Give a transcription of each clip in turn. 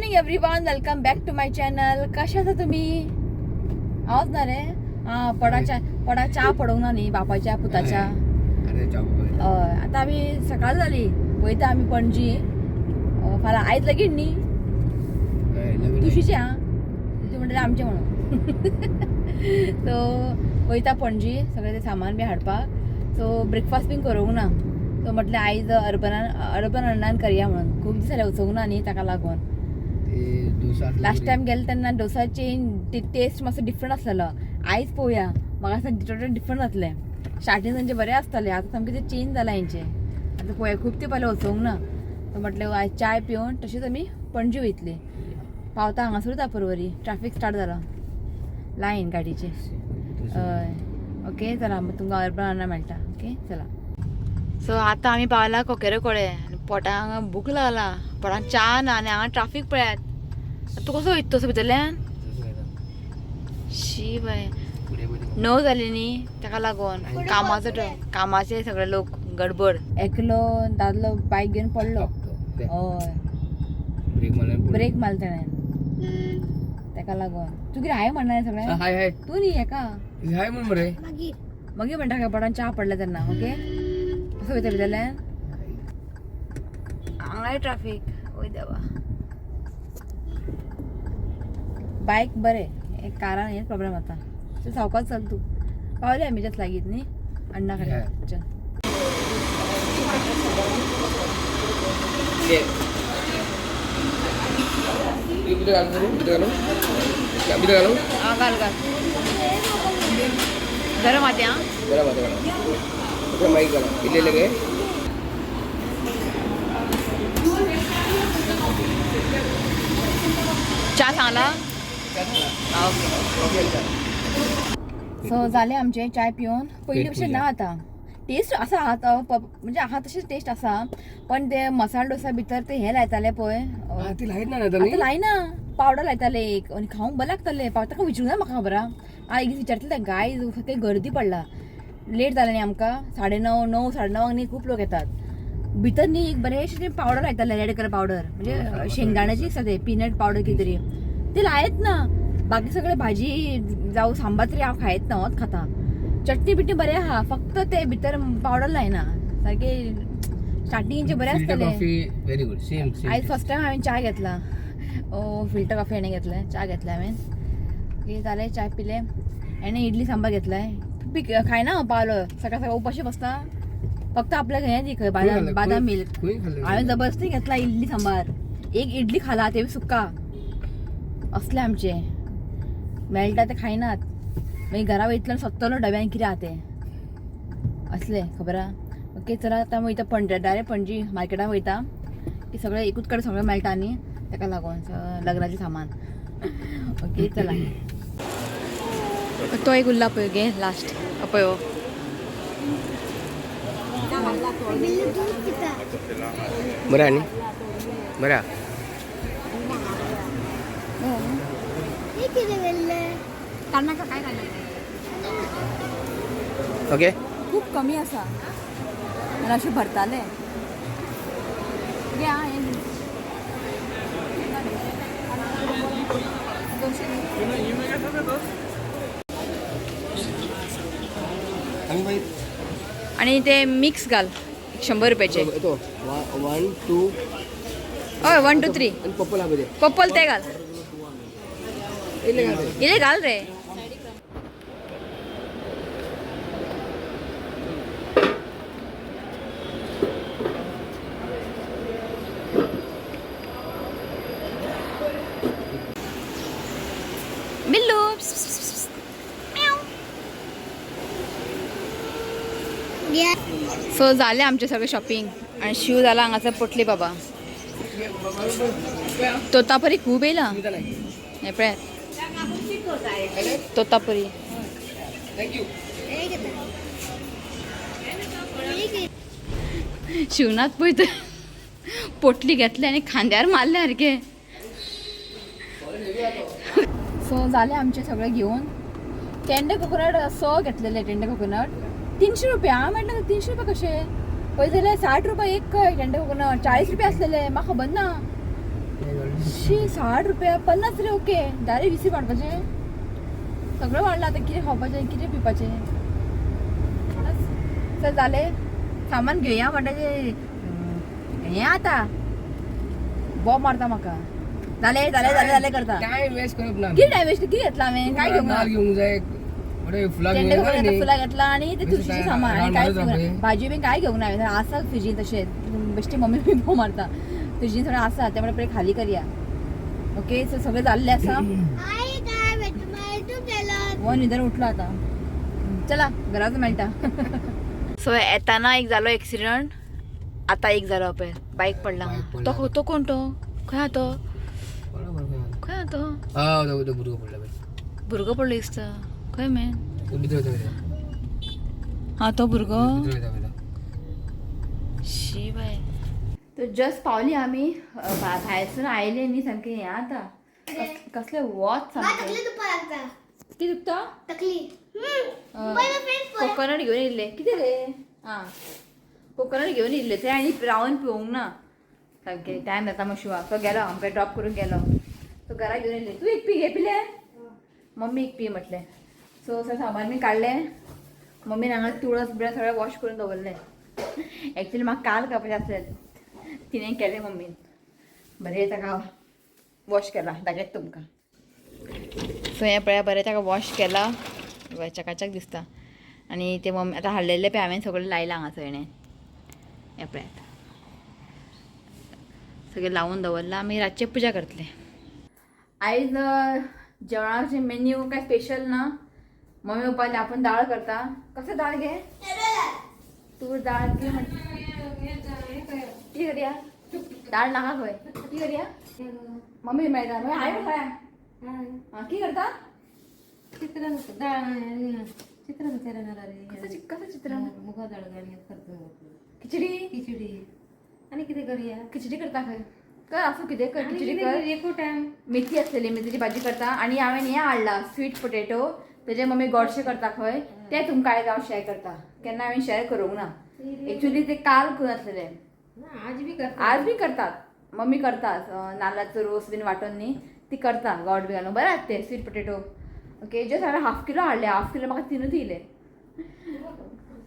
Morning everyone, welcome back to my channel. कशा आसा तुम्ही? आवाज ना रे. हा पडाच्या पडा च्या पडोवंक ना न्ही बापाच्या पुताच्या. हय, आतां आमी सकाळ जाली वयता आमी पणजी. फाल्यां आयज लगीन न्ही तुशीचें. आं तूं म्हणटलें आमचें म्हणून. सो वयता पणजी सगळें तें सामान बी हाडपाक. सो ब्रेकफास्ट बीन करूंक ना. सो म्हटलें आयज अर्बनान अर्बन अण्णान करया म्हणून. खूब दीस जाले वचूंक ना न्ही, ताका लागून. लास्ट टायम गेले तेन्ना डोसाची टेस्ट मातसो डिफरंट आसलेलो. आयज पळोवया, म्हाका दिसता टोटल डिफरंट जातलें. स्टार्टींग तांचें बरें आसतालें, आतां सामकें तें चेंज जालां हेंचें. आतां पळोवया, खूब तें पयलें वचूंक ना. सो म्हटलें आयज चाय पिवन तशेंच आमी पणजी वयतली. पावता हांगासरूच पर्वरी ट्राफीक स्टार्ट जाला, लायन गाडीची. हय, ओके, चला मग तुमकां अर्बन अण्णा मेळटा. ओके, चला. सो आतां आमी पावला कोकेरो कोळे आनी पोटांक भूक लागला. पोटांक च्या ना आनी हांगा ट्राफीक पळयात. तूं कसो वयता तसो भितरल्यान? शी बाय, 9 जाली न्ही, ताका लागून कामाचो कामाचे सगळे लोक गडबड. एकलो दादलो बायक घेवन पडलो. हय, ब्रेक मारलो तेणें, ताका लागून. तूं कितें हाय म्हणणार सगळें? हाय हाय. तूं न्ही हेका. हाय म्हण मरे. मागीर म्हणटा काय पोटान च्या पडल्या तेन्ना. ओके, कसो वयता भितरल्यान? हांगाय ट्राफीक. वय देवा, बायक बरें, हे कारान हेच प्रॉब्लेम जाता. चल सावकाश चल तूं. पावले आमी जस्ट लागींच न्ही अण्णा कडेन. चल. भितर घालूं, भितर घालूं, भितर घालूं. आं, घाल घाल. गरम आहा तें. आं. बरं माझं घाला, माईक घाला इल्ले लगे. च्या सांगला. ओके, सो जालें आमचें चाय पिवन. पयलीं भशेन ना आतां टेस्ट आसा. आतां म्हणजे आहा तशीच टेस्ट आसा, पण ते मसाला डोसा भितर ते हे लायताले पळय. ती लायत ना. आतां लायना, पावडर लायताले एक आनी खावंक बरें लागतालें. ताका विचारूंक ना, म्हाका खबर आहा. एक दीस विचारतलें ताका. आयज सारकें गर्दी पडला, लेट जालें न्ही आमकां. 9:30, 9, 9:30 न्ही खूब लोक येतात भितर न्ही. एक बरेंशें ते पावडर लायताले, रेड कलर पावडर, म्हणजे शेंगदाण्याची आसता ते, पिनट पावडर कितें तरी, ते लायत ना. बाकी सगळे भाजी जावं सांबार तरी हांव खायत ना, होच खाता. चटणी बिटणी बरें आहा, फक्त ते भितर पावडर लायना. सारके स्टार्टिंगचे बरें आसतलें. Coffee very good, same same. आयज फर्स्ट टायम हांवें चाय घेतला. ओ फिल्टर कॉफी हाणें घेतलें, च्या घेतलें हांवें. ओके, जालें, चाय पिले. हाणें इडली सांबार घेतलाय. बी खायना हांव पावलो. सकाळ सकाळ उपाशी बसता. फक्त आपल्याक हें दी खंय बादाम, बादाम मिल्क. हांवें जबरदस्ती घेतला इडली सांबार. एक इडली खाला, ते सुक्का. असले आमचे मेळटा ते खायनात, मागीर घरा वयतलो सोदतलो डब्यान कितें आहा तें. असले खबर आहा. ओके, चला, आतां वयता पणजे, डायरेक्ट पणजी मार्केटान वयता की सगळें एकूच कडेन सगळें मेळटा न्ही, ताका लागून लग्नाचें सामान. ओके, चला. तो एक उरला पळय गे लास्ट पळय हो. बरं आणि बरं. कर्नाटक काय घालणार? ओके. खूप कमी आसा आनी अशें भरताले गे. आं, हें 200. आणि बाई. आणि ते मिक्स घाल 100 रुपयाचे. तो 1 2. हय, 1 2 3. आणि पप्पल हा. पप्पल ते घाल. इल्ले घाल. इले घाल रे. बिल्लू. सो जालें आमचें सगळें शॉपिंग आनी शिव जाला हांगासर पोटली बाबा. तोतापरी खूब येयला हें पळयात, तोतापरी. Thank you. शिवनाथ पळय तर पोटली घेतली आनी खांद्यार मारले सारके. सो जालें आमचें सगळें घेवन. टेंडर कोकोनट 100 घेतलेले. टेंडर कोकोनट 300 रुपया. हांवें म्हटलें 300 रुपया कशे? पळय जाल्यार 60 रुपया एक खंय. टेंडर कोकोनट 40 रुपया आसलेले, म्हाका खबर ना. शी 60 रुपया 50 रे. ओके डायरेक्ट 20 वाडपाचें सगळें वाडलां आतां. कितें खावपाचें, कितें पिवपाचें? चल जालें, सामान घेवया म्हणटा तें हें आतां बॉब मारता म्हाका. जालें जालें जालें जालें करता. टायम वेस्ट करप ना. कितें टायम वेस्ट? कितें घेतला हांवें? काय घेवंक ना. नाल्ल घेवंक जाय, बरे फुलां तेंडे घेवंक जाय न्ही. फुलां घेतला आणि ते तुळशीचें बेश्टें सामान आनी रान कांयच मारत घेवंक ना. रावपी. भाजी बीन काय घेवंक ना हांवें. आसा फ्रिजीन तशें. बेश्टी मम्मी बी बोब मारता. फ्रिजीन सगळें आसा, त्यामुळे पयलीं खाली करया. ओके, सो सगळें जाल्लें आसा. हो न्हिदर उठलो आतां. चला घराच मेळटा. सो येताना एक जालो एक्सिडंट, आतां एक जालो पळय, बायक पडला. बायक पडला. तो तो कोण? तो खंय आहा तो? बरोबर खंय. खंय आहा तो? हा, तो तो भुरगो पडला पळय. भुरगो पडलो दिसता. खंय मेन? तो भितर वयता वयता. हा तो भुरगो. भितर वयता वयता. शी बाय. तर जस्ट पावली आमी भायरसून आयले न्ही सामकें हें आतां कसलें वत सामकें. कितें दुखता? कोकोनट घेवन येयल्ले. कितें रे? आं, कोकोनट घेवन येयल्ले ते आनी रावन पिवंक ना सामकें. टायम जाता मग शिवाक. तो गेलो, आमकां ड्रॉप करून गेलो. तो घरा घेवन येयले. तूं एक पी घे. पिले मम्मी एक पी म्हटलें. सो सगळें सामान बी काडलें मम्मीन. हांगा तुळस बिळस सगळें वॉश करून दवरलें. एक्चुली म्हाका काल करपाचें आसलें, तिणें केलें मम्मीन. बरें ताका वॉश केला, दाखयता तुमकां. सो हें पळया, बरें ताका वॉश केला, चकाचक दिसता. आनी ते मम्मी आतां हाडलेले पळय हांवें सगळें लायलां हांगासर. हेणें हें पळयात, सगळें लावून दवरलां. आमी रातचें पुजा करतले. आयज जेवणाचे मेन्यू काय स्पेशल ना. मम्मी पप्पा आपण डाळ करता. कसं डाळ घे तूर डाळ की म्हण ती करया. डाळ नाका खंय, ती करया. मम्मी मेळटा मागीर हांवें खंय. हां, की करता? चित्रान डाळ, चित्रान. कसं कसं चित्रान? मुगा डाळ करतो. खिचडी. खिचडी आणि कितें करूया? खिचडी करता खंय. कर, आसूं कितें कर. आनी खिचडी कितें कर. करूया? एकू टायम. मेथी आसलेली, मेथीची भाजी करता. आणि हांवें हें हाडला स्वीट पोटेटो, तेजे मम्मी गोडशें करता खंय. तें तुमकां आयज हांव शेअर करता. केन्ना हांवें शेअर करूंक ना एक्चुली. ते काल करून आसलेले. ना, आज बी करता. आज बी करतात, मम्मी करता. नाल्लाचो रोस बीन वांटून न्ही ती करता, गोड बी घालून. बरें आसता ते स्वीट पोटेटो. ओके, जस्ट हांवें हाफ किलो हाडले. हाफ किलो म्हाका तिनूच येयले.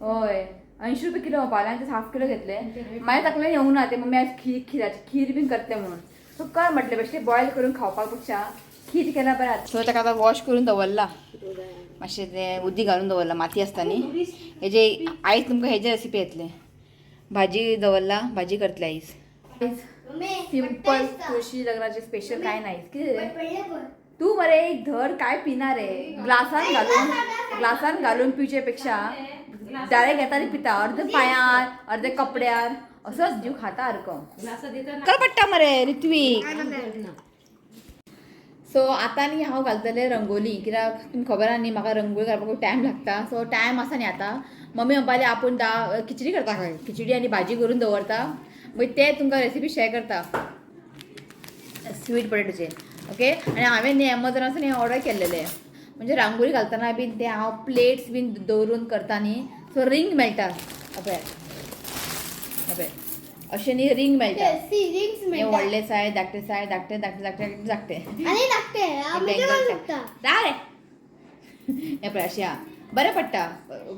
हय, 80 रुपया किलो म्हणपाक लागले आनी हाफ किलो घेतले. मागीर तकलेन येवंक ना ते मम्मी आज खीर, खिराची खीर बीन करतले म्हणून. सो कर म्हटलें, बेश्टें बॉयल करून खावपाक पेक्षा खीर केल्यार बरें. सो ताका आतां वॉश करून दवरला, मातशें तें उदीक घालून दवरलां, माती आसता न्ही हेजे. आयज तुमकां हेजे रेसिपी येतले. भाजी दवरला, भाजी करतले आयज. आयज सिंपल, तुळशी लग्नाचे स्पेशल काय नाही. कितें रे? तू मरे एक धड काय पिणार रे? ग्लासान घालून, ग्लासान घालून पिवचे पेक्षा डायरेक्ट घेता आनी पिता. अर्द पांयार, अर्दे कपड्यार, असोच जीव खाता सारको. ग्लासा दिता. कर पडटा मरे ऋत्वीक. ना. सो आतां न्ही हांव घालतलें रंगोली, कित्याक तुमकां खबर आहा न्ही म्हाका रंगोली घालपाक खूब टायम लागता. सो टायम आसा न्ही आतां. मम्मी म्हणपाली आपूण दा खिचडी करता खंय. खिचडी आनी भाजी करून दवरता, मागीर ते तुमकां रेसिपी शेअर करता स्वीट पोटेटोचे. ओके, आनी हांवें न्ही एमेझॉनासून हें ऑर्डर केल्लेलें. म्हणजे रांगोळी घालतना बीन ते हांव प्लेट्स बीन दवरून करता न्ही, सो रिंग मेळटा. पळय पळय, अशें न्ही रिंग मेळटा. हे व्हडले सायज, धाकटे सायज, धाकटे धाकटे धाकटे धाकटे. आणि लागते रे हे पळय, अशें आहा, बरें पडटा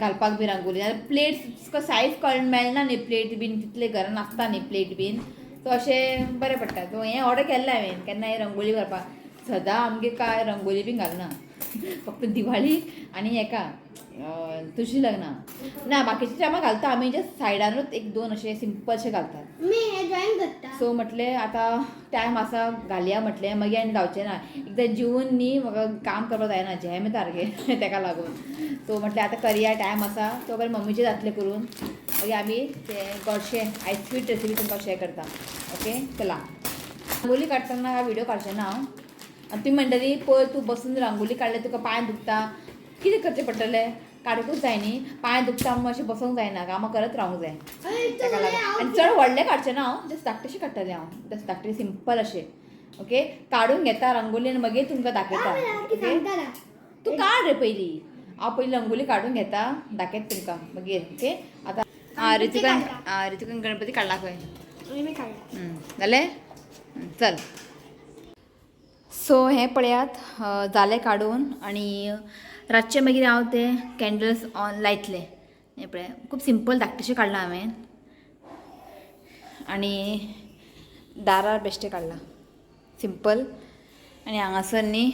घालपाक बी रांगोली. नाल्यार प्लेट्स सायज कळ मेळना न्ही, प्लेट बीन तितले घरान नासता न्ही प्लेट बीन. सो अशें बरें पडटा. सो हें ऑर्डर केल्लें हांवें केन्ना हें रंगोली घालपाक. सदां आमगे काय रंगोली बीन घालना, फक्त दिवाळी आनी हेका तुळशी लग्नां ना. बाकीच्या टायमार घालता आमी, जस्ट सायडानूच एक दोन अशे सिंपलशे घालतात. मी हे ड्रॉइंग करता. सो म्हटलें आतां टायम आसा, घालया म्हटलें. मागीर आनी जावचें ना, एकदां जेवन न्ही म्हाका काम करपाक जायना, झेम येता सारकें तेका लागून. सो म्हटलें आतां करया, टायम आसा तो पर्यंत मम्मीचें जातलें करून, मागीर आमी ते गोडशें आयज स्वीट रेसिपी तुमकां शेअर करता. ओके, चला. रांगोली काडटना व्हिडिओ काडचें ना हांव. आनी तुमी म्हणटली पळय, तूं बसून रांगोली काडल्यार तुका पांय दुखता. कितें करचें पडटलें? काडूंकूच जाय न्ही. पांय दुखता म्हणून अशें बसूंक जायना, कामां करत रावंक जाय. ताका लागून आनी चड व्हडलें काडचें ना हांव, जस्ट धाकटेशें काडटलें हांव, जस्ट धाकटें सिंपल अशें. ओके, काडून घेता रंगोली आनी मागीर तुमकां दाखयता. ओके, तूं काड रे पयलीं. हांव पयलीं रंगोली काडून घेता, दाखयता तुमकां मागीर. ओके, आतां आं ऋतुकान, आं ऋतुकान गणपती काडला खंय. मी काढला. जालें, चल. सो हें पळयात जालें काडून आनी रातचें मागीर हांव ते कॅन्डल्स ऑन लायतलें. हें पळय खूब सिंपल धाकटेशें काडलां हांवें आनी दारार बेश्टें काडलां सिंपल. आनी हांगासर न्ही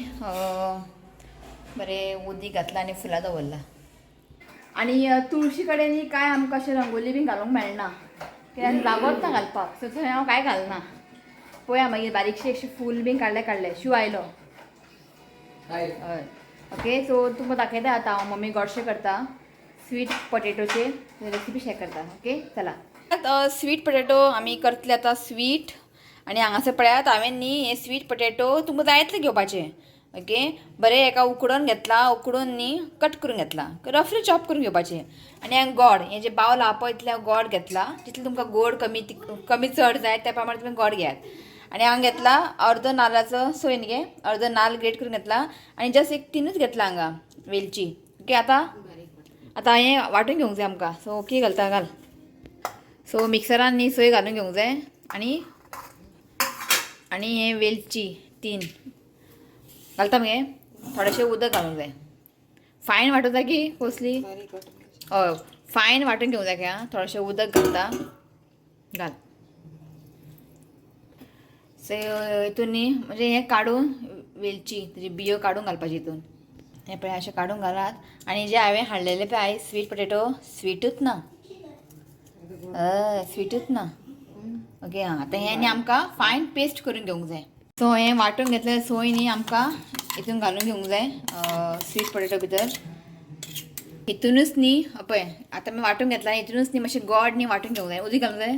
बरें उदीक घातलां आनी फुलां दवरलां. आनी तुळशी कडेन न्ही कांय आमकां अशें रंगोली बीन घालूंक मेळना कित्याक लागत ना घालपाक. सो थंय हांव कांय घालना. पळया मागीर बारीकशें अशें फूल बीन काडलें काडलें शू आयलो. हय. हय ओके. सो तुमकां दाखयता आतां हांव मम्मी गोडशें करता स्वीट पटेटोचे रेसिपी शेअर करता. ओके चला स्वीट पटेटो आमी करतले आतां स्वीट. आनी हांगासर पळयात हांवें न्ही हे स्वीट पटेटो तुमकां जाय तितले घेवपाचे. ओके बरें हेका उकडून घेतला, उकडून न्ही कट करून घेतला, रफली चॉप करून घेवपाचे. आनी हांवें गोड हें जें बावल आहा पळय तितलें हांव गोड घेतला. जितलें तुमकां गोड कमी कमी चड जाय त्या प्रमाणे तुमी गोड घेयात. आनी हांवें घेतला अर्दो नाल्लाचो सोय न्ही गे, अर्दो नाल्ल ग्रेट करून घेतला आनी जस्ट एक तिनूच घेतला हांगा वेलची. ओके आतां आतां हें वांटून घेवंक जाय आमकां. सो ओके घालता घाल. सो मिक्सरान न्ही सोय घालून घेवंक जाय आनी आनी हें वेलची 3 घालता मगे, थोडेशें उदक घालूंक जाय. फायन वांटूंक जाय की कसली? हय फायन वांटून घेवंक जाय आं. थोडेशें उदक घालता घाल. सो हितून न्ही म्हणजे हें काडून वेलची तेजी बियो काडून घालपाची हितून. हें पळय अशें काडून घालात. आनी जे हांवें हाडलेले पळय आयज स्वीट पटेटो स्वीटूच ना, हय स्वीटूच ना. ओके आं आतां हें न्ही आमकां फायन पेस्ट करून घेवंक जाय. सो हें वांटून घेतलें सोय न्ही आमकां हितून घालून घेवंक जाय स्वीट पटेटो भितर. हितूनच न्ही पळय आतां आमी वांटून घेतला, हितूनच न्ही मातशें गोड न्ही वांटून घेवंक जाय. उदीक घालूंक जाय.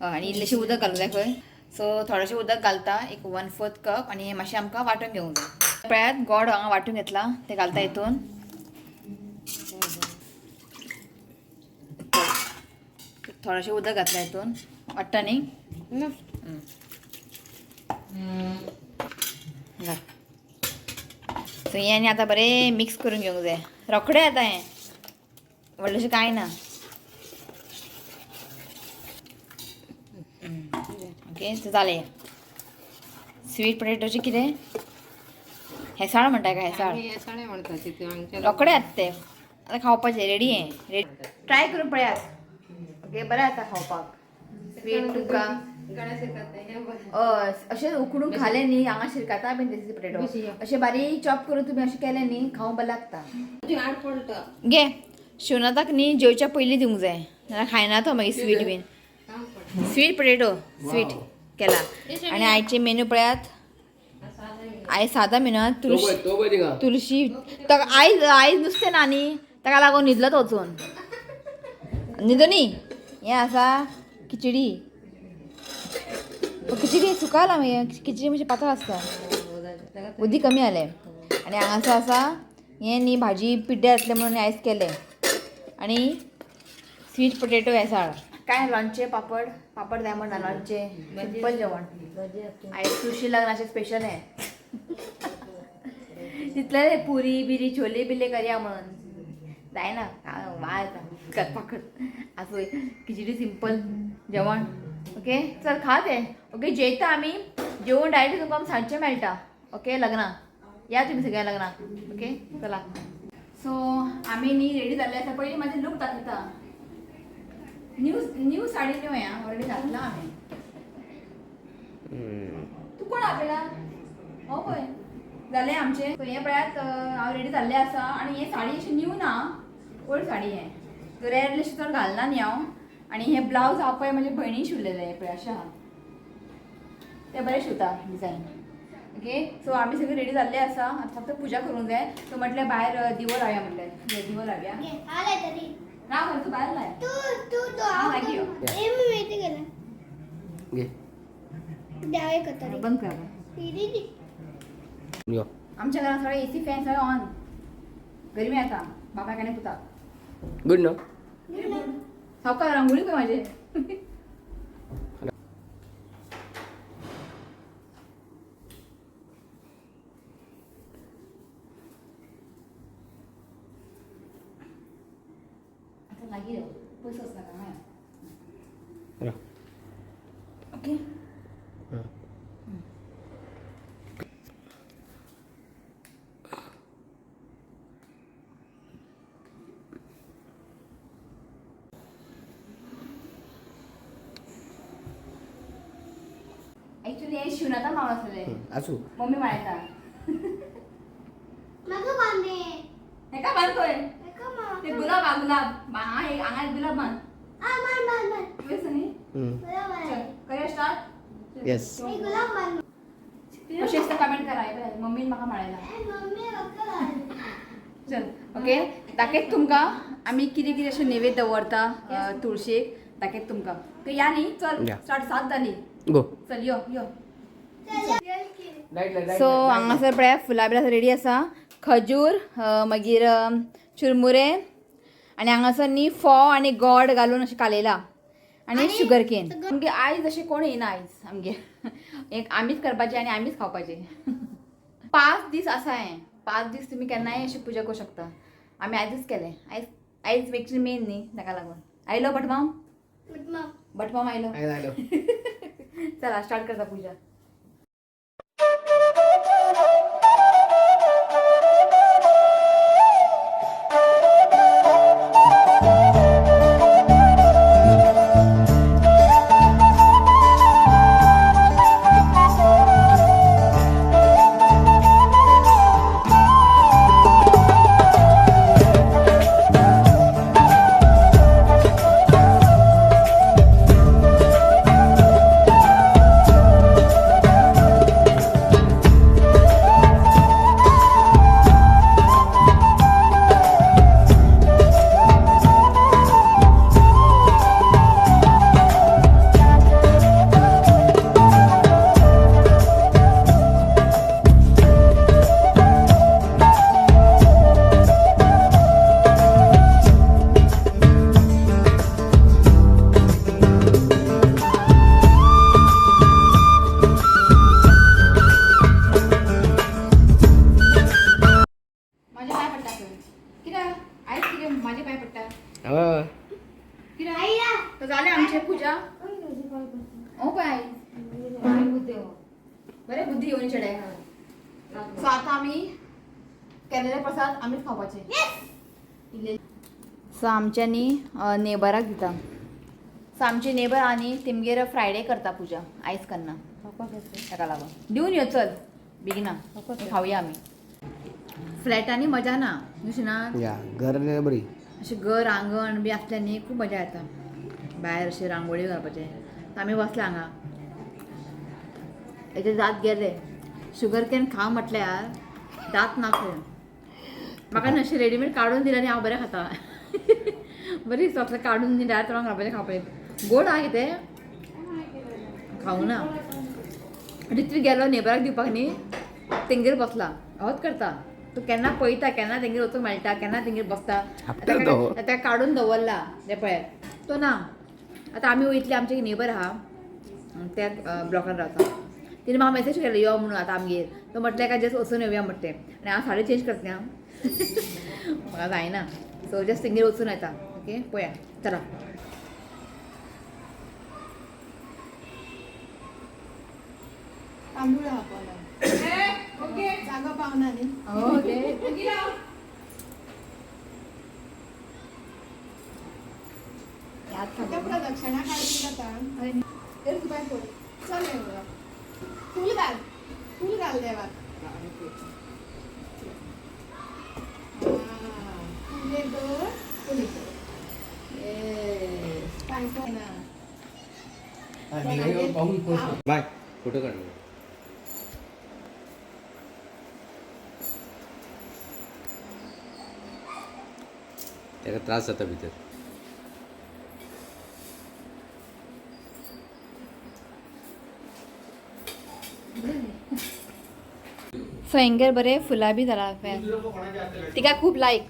हय आनी इल्लेशें उदक घालूंक जाय खंय. सो थोडेशें उदक घालता एक 1/4 कप आनी हें मातशें आमकां वांटून घेवंक जाय. पळयात गोड हांगा वांटून घेतला तें घालता हितून. थोडेशें उदक घातलां हितून वांट्टा न्ही. घाल. सो हें आनी आतां बरें मिक्स करून घेवंक जाय. रोखडें आतां हें व्हडलेशें कांय ना. ओके सो जालें स्वीट पटेटोचें कितें हेसाळ म्हणटा काय? हेसाळ हेसाळे म्हणतात तिथे आमच्या. रोखडें आतां तें आतां खावपाचें रेडी हें रेडी ट्राय करून पळयात. ओके बरें आतां खावपाक स्वीट तुमकां अशें उकडून खालें न्ही हांगा शिरकाता बीन तेजे पटेटो अशें बारीक चॉप करून तुमी अशें केलें न्ही खावंक बरें लागता. घे शिवनाथाक न्ही जेवच्या पयलीं दिवंक जाय नाल्यार खायना तो मागीर स्वीट बीन. स्वीट पटेटो स्वीट केला. आनी आयचे मेन्यू पळयात, आयज सादा मेन्यू आहा. तुळशी तुळशी ताका आयज आयज नुस्तें ना न्ही ताका लागून न्हिदलो तो वचून न्हिदो न्ही. हें आसा खिचडी, खिचडी सुकाला मागीर खिचडी मातशी पातळ आसता, उदीक कमी जालें. आनी हांगासर आसा हें न्ही भाजी पिड्ड्यार जातलें म्हणून आयज केलें. आनी स्वीट पटेटो हेसाळ काय लोणचें पापड पापड जाय म्हणना लोणचें सिंपल जेवण. आयज तुळशी लग्नाचें स्पेशल हें तितलें पुरी बिरी छोले बिले करया म्हणून जायना वाळ येता करपाक. आसूं खिचडी सिंपल जेवण. ओके चल खा तें. ओके जेयता आमी, जेवण डायरेक्ट तुमकां आमी सांजचें मेळटा. ओके लग्नाक या तुमी सगळ्या लग्नाक. ओके चला. सो आमी न्ही रेडी जाल्ले आसा. पयलीं म्हाजें लूक दाखयता. न्यू न्यू साडी न्यू हें ऑलरेडी घातला हांवें. तूं कोण आपयला? हो पळय जालें आमचें. सो हें पळयात हांव रेडी जाल्लें आसा. आनी हें साडी अशी न्यू ना, ओल्ड साडी हें रेरली अशें चड घालना न्ही हांव. आनी हें ब्लावज हांव पळय म्हज्या भयणी शिवलेलें हें पळय अशें आहा तें बरें शिवता डिजायन. ओके सो आमी सगळीं रेडी जाल्ले आसा. आतां फक्त पुजा करूंक जाय. सो म्हटलें भायर दिवो लावया म्हटलें दिवो लावया. राव तूं भायर लाय. लागीं यो. बंद कर. आमच्या घरात सगळे एसी फॅन सगळे ऑन, गरमी आता बापायक आनी पुताक. गुड नो सावकार रांगोळी पळय म्हाजे. आतां लागीं यो, पयस वचनाका हांगा. ओके. तरी हे शिवनाथा माव आसलें. आसूं. मम्मी माळयता. म्हाका बांदे. हेका बांद खंय. म्हाका ते मा. गुलाब आ गुलाब हा एक हांगा एक गुलाब बांद. आ बांद बांद बांद. व्यवस्थित न्ही? गुलाब चल बांद. करूया स्टार्ट. येस. हे गुलाब बांद. कशी आसता कमेंट करा. हे पळय, मम्मीन म्हाका माळयला. ए, मम्मी म्हाका बांद. चल ओके दाखयत तुमकां आमी कितें कितें अशें नैवेद्य दवरता तुळशीक दाखयत तुमकां. ओके या न्ही चल. या. स्टार्ट 7 जाली. गो. चल यो यो. चल चल की. Light light. सो हांगासर पळया फुलां बिलां रेडी आसा. खजूर मागीर चुरमुरे आनी हांगासर न्ही फोव आनी गोड घालून अशें कालयला आनी शुगर केन. आमगे आयज अशें कोण येयना आयज आमगे एक आमीच करपाचें आनी आमीच खावपाचें. 5 दीस आसा हें. 5 दीस तुमी केन्नाय अशी पुजा करूं शकता. आमी आयजूच केलें. आयज आयज एक्चुली मेन न्ही ताका लागून. आयलो भटमाम? भटमाम. भटमाम आयलो. आयलो. चला स्टार्ट करता पुजा. माझे पाय पडटा खंय कित्याक आयज कितें माझे पाय पडटा हय. कित्याक? आईला. तर जालें आमचें पुजा. ओ पाय बरें बुद्धी हो बरें बुद्धी येवन चेडे. सो आतां आमी केलेले प्रसाद आमीच खावपाचे. सो आमच्यांनी नेबराक दिता. सो आमचे नेबर आनी तेमगेर फ्रायडे करता पुजा आयज करना ताका लागून दिवन यो. चल बेगिना खावया आमी. फ्लॅटांनी मजा ना न्हू ना. या घर बरी. अशें घर आंगण बी आसलें न्ही खूब मजा येता. भायर अशें रांगोळी घालपाचें. आमी बसले हांगा हेजे दांत गेले. शुगर can खा म्हटल्यार दांत ना खंय. म्हाका न्हू अशें रेडीमेड काडून दिलें आनी हांव बरें खाता. बरी सगळें काडून दिल्यार तोंडाक घालपाचें खावपाचें. गोड आहा कितें खावूं ना. ऋत्वीक गेलो नेबराक दिवपाक न्ही तेंगेर बसला होच करता तूं. केन्ना पळयता केन्ना तेंगेर वचूंक मेळटा केन्ना तेंगेर बसता. आपटा तो. आतां काडून दवरला तें पळय तो ना. आतां आमी वयतले. आमचे एक नेबर आहा त्या ब्लॉकान रावता. तिणें म्हाका मॅसेज केलो यो म्हणून आतां आमगेर. तो म्हटलें काय जस्ट वचून येवया म्हटलें आनी हांव साडी चेंज करता म्हाका जायना. सो जस्ट तेंगेर वचून येता. ओके पळया चला. तांदूळ हापवला जागो पावना न्ही. ओके. आतां प्रदक्षिणा काडली जाता. चल हे फूल घाल फूल घाल देवाक. फूल एक दवर फूल एक दवर. पांय पडना. बाय फोटो काढलो. ताका त्रास जाता भितर. सो हेंगेर बरें फुलां बी जाला तिका खूब लायक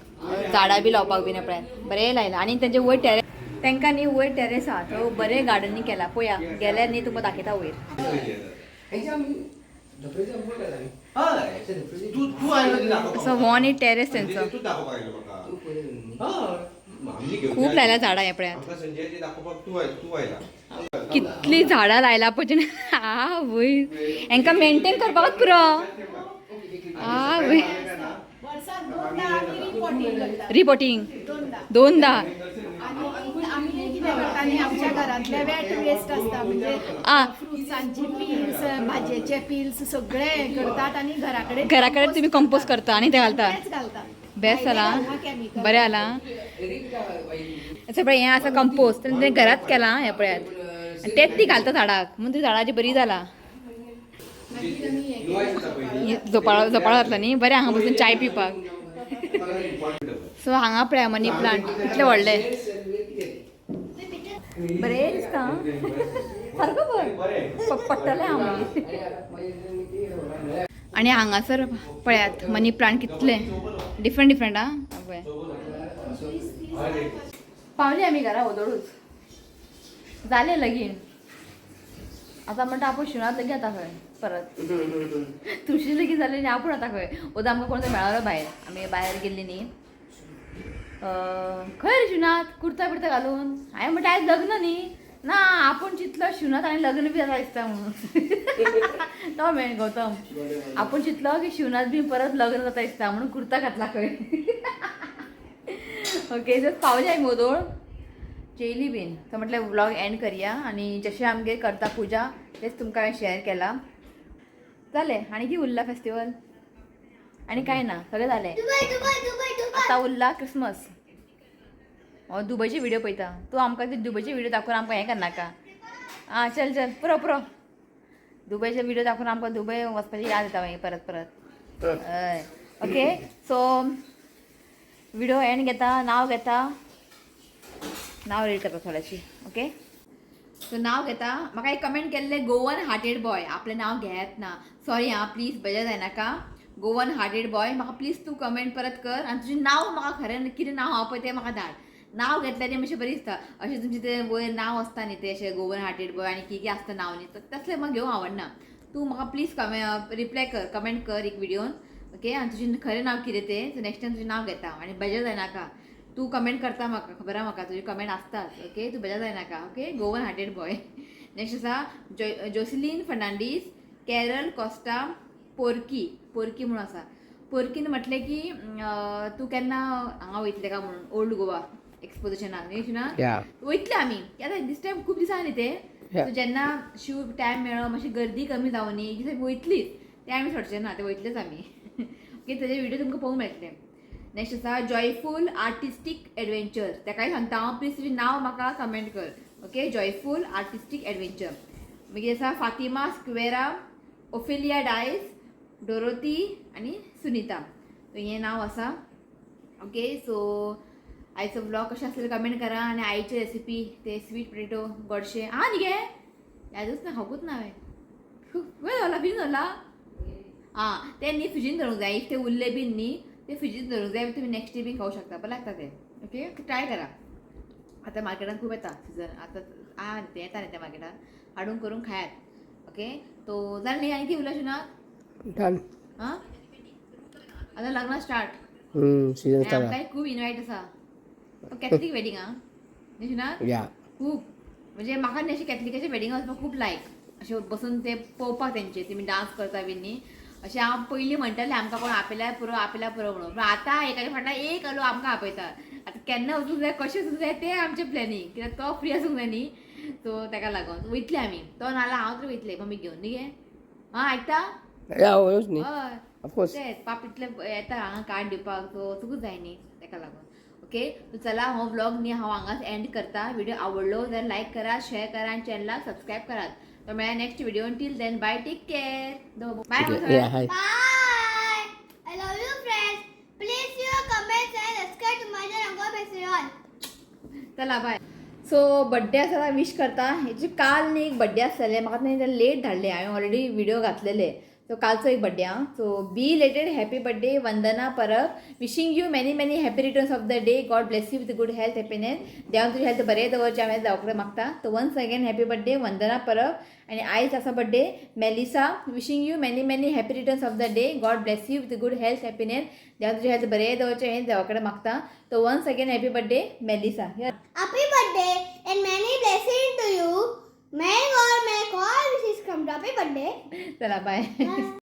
झाडां बी लावपाक बीन पळय बरें लायलां. आनी तेंचे वयर टेरेस तेंकां न्ही वयर टेरेस आहा तो बरें गार्डनींग केलां. पळया गेल्यार न्ही तुमकां दाखयता वयर. तू तू आयलो ती दाखोवपाक. सो हो न्ही टेरेस तेंचो. तूच दाखोवपाक आयलो म्हाका. हय. आमी घेवन खूब लायला झाडां हे पळयात. आमकां संजयाची दाखोवपाक तूं तूं आयला. कितली झाडां लायला पळय. आ वय हेंकां मेंटेन करपाकच पुरो. आ वय वर्साक दोनदा आमी रिपोर्टिंग करता. रिपोर्टिंग दोनदा. दोनदा. आनी आमी कितें करता न्ही, आमच्या घरांतले वेट वेस्ट आसता, म्हणजे फ्रुट्सांची पिल्स, भाजयेचे पिल्स सगळे हें करतात आनी घरा कडेन घरा कडेन तुम्ही कंपोज करता आनी ते घालता. तेच घालता. बेस्ट जाला, केमिकल. बरें जाला. असं पळय, हें आसा कंपोज, तें घरात केलां हें पळयात, आनी तेंच ती घालता झाडाक, म्हणून ती झाडाची बरी जाला. झोपाळो झोपाळो घातला न्ही, बरें हांगा बसून चाय पिवपाक. सो हांगा पळया मनी प्लांट कितले व्हडले, बरें दिसता आं. सारको पळय पडटलें हांव मागीर. आनी हांगासर पळयात मनी प्लांट कितले डिफरंट डिफरंट आं. पळय, पावली आमी घरा, ओदोळूच जालें लगीन. आतां म्हणटा आपूण शिवनाथ लगीन जाता खंय परत, तुळशी लगीन जालें आनी आपूण आतां खंय. ओदो आमकां कोण तरी मेळ्ळो भायर, आमी भायर गेल्ली न्ही. खंय रे शिवनाथ, कुर्ता बिर्ता घालून? हांवें म्हणटा आयज लग्न न्ही. ना, आपूण चिंतलो शिवनाथ आनी लग्न बी जाता दिसता म्हणून. तो मेन गौतम, आपूण चिंतलो की शिवनाथ बी परत लग्न जाता दिसता म्हणून कुर्ता घातला खंय. ओके, जस्ट पावले आमी ओदोळ, जेयली बीन. सो म्हटलें व्लॉग एंड करया आनी जशें आमगेर करता पुजा तेच तुमकां हांवें शेअर केला. जालें, आनी कितें उरला फेस्टिवल? आनी कांय ना, सगळें जालें. Dubai Dubai Dubai Dubai. आतां उरला क्रिसमस. हो दुबयचे व्हिडिओ पळयता तूं, आमकां ते दुबयचे व्हिडिओ दाखोवन आमकां हें करनाका. आं चल चल, पुरो पुरो. दुबयचे व्हिडिओ दाखोवन आमकां दुबय वचपाची याद येता मागीर परत परत. हय, ओके, सो व्हिडिओ एंड घेता, नांव घेता, नांव रीड करता थोड्याशी. ओके, सो नांव घेता. म्हाका एक कमेंट केल्लें गोवन हार्टेड बॉय, आपलें नांव घेयात ना, सॉरी आं, प्लीज बेजार जायनाका. गोवन हार्टेड बॉय, म्हाका प्लीज तूं कमेंट परत कर आनी तुजें नांव म्हाका खरें कितें नांव आहा पळय तें म्हाका धाड. नांव घेतल्यार न्ही मातशें बरें दिसता. अशें तुमचें तें वयर नांव आसता न्ही तें अशें गोवन हार्टेड बॉय आनी कितें कितें आसता नांव न्ही, तसलें म्हाका घेवंक आवडना. तूं म्हाका प्लीज कमे रिप्लाय कर, कमेंट कर एक व्हिडियोन. ओके, आनी तुजें खरें नांव कितें तें, सो नेक्स्ट टायम तुजें नांव घेता. आनी बेजार जायनाका, तूं कमेंट करता म्हाका खबर आहा, म्हाका तुजी कमेंट आसताच. ओके, तूं बेजार जायनाका. Okay, Goan hearted boy. Next आसा जोसिलीन फर्नांडीस, कॅरल कॉस्टा, पोरकी पोरकी म्हणून आसा. पोरकीन म्हटलें की तूं केन्ना हांगा वयतलें काय म्हणून ओल्ड गोवा एक्सपोजिशनाक न्ही ना? वयतले आमी आतां दीस टायम, खूब दिसांनी न्ही ते. सो जेन्ना शिव टायम मेळ्ळो, मातशी गर्दी कमी जावनी की वयतलीच ते आमी, सोडचे ना ते, वयतलेच आमी. ओके, तेजे व्हिडिओ तुमकां पळोवंक मेळटले. नेक्स्ट आसा जॉयफूल आर्टिस्टीक एडवेंचर, तेकाय सांगता हांव, प्लीज तुजें नांव म्हाका कमेंट कर. Okay, joyful artistic adventure. मागीर आसा फातिमा स्क्वेरा, ओफेलिया डायस, डोरोती आनी सुनीता, हें नांव आसा. ओके, सो आयचो व्लॉग कशें आसलें कमेंट करा. आनी आईची रेसिपी ते स्वीट पोटेटो गोडशें आहा न्ही गे, यादूच ना, खावकूच ना हांवें. खंय दवरला? फ्रिजीन दवरला. आं, तें न्ही फ्रिजीन दवरूंक जाय. If ते उरले बीन न्ही, ते फ्रिजीन दवरूंक जाय, तुमी नेक्स्ट डे बीन खावंक शकता, बरें लागता ते. ओके, ट्राय करा. आतां मार्केटान खूब येता सिजन आतां आहा न्ही, तें येता न्ही तें मार्केटान, हाडून करून खायात. ओके, तो जालें न्ही? आनी कितें उरलां ना? डन. आं, आतां लग्न स्टार्ट. Season start. आमकांय खूब इनवायट आसा, कॅथलीक वेडिंग आं न्ही ना? या. खूब, म्हणजे म्हाका न्ही अशें कॅथलिकाचे वेडिंग वचपाक खूब लायक, अशें बसून ते पळोवपाक तेंचे तेमी डांस करता बीन न्ही. अशें हांव पयलीं म्हणटालें आमकां कोण आपयल्यार पुरो, आपयल्यार पुरो म्हणून, पूण आतां एकाच्या फाटल्यान एक लोक आमकां आपयता. आतां केन्ना वचूंक जाय, कशें वचूंक जाय तें आमचें प्लॅनिंग, कित्याक तो फ्री आसूंक जाय न्ही. सो ताका लागून वयतले आमी, तो नाल्यार हांव तरी वयतलें मम्मीक घेवन न्ही गे. आं, आयकता? या, वयोच न्ही. हय. ऑफकोर्स. तेंच, पाप इतले येता हांगा कार्ड दिवपाक, सो वचूंकूच जाय न्ही ताका लागून. ओके, चला, हो व्लॉग न्ही हांव हांगाच एंड करता. व्हिडिओ आवडलो जाल्यार लायक करा, शेअर करा आनी चॅनलाक सबस्क्रायब करात. तो मेळ्ळा next video. Till then, bye, take care, bye. या, हाय. Bye. I love you, friends. Please your comments and subscribe to my channel. God bless you all. चला, बाय. सो बड्डे आसा, विश करता. हेची काल न्ही एक बड्डे आसलेले, म्हाका न्ही लेट धाडले, हांवें ऑलरेडी व्हिडिओ घातलेले. सो कालचो एक बड्डे आं. So belated happy birthday Vandana Parab, wishing you many many happy returns of the day. God bless you with good health, happiness. देवान तुजी हेल्थ बरें दवरचें हांवें देवा कडेन मागता. So once again happy birthday Vandana Parab. आनी आयज आसा birthday Melissa, wishing you many many happy returns of the day. God bless you with good health, happiness. देवान तुजी हेल्थ बरें दवरचें हें देवा कडेन मागता. So once again happy birthday Melissa. Happy birthday and many blessings to you. May God make all wishes come true. Happy birthday. चला, बाय. Bye.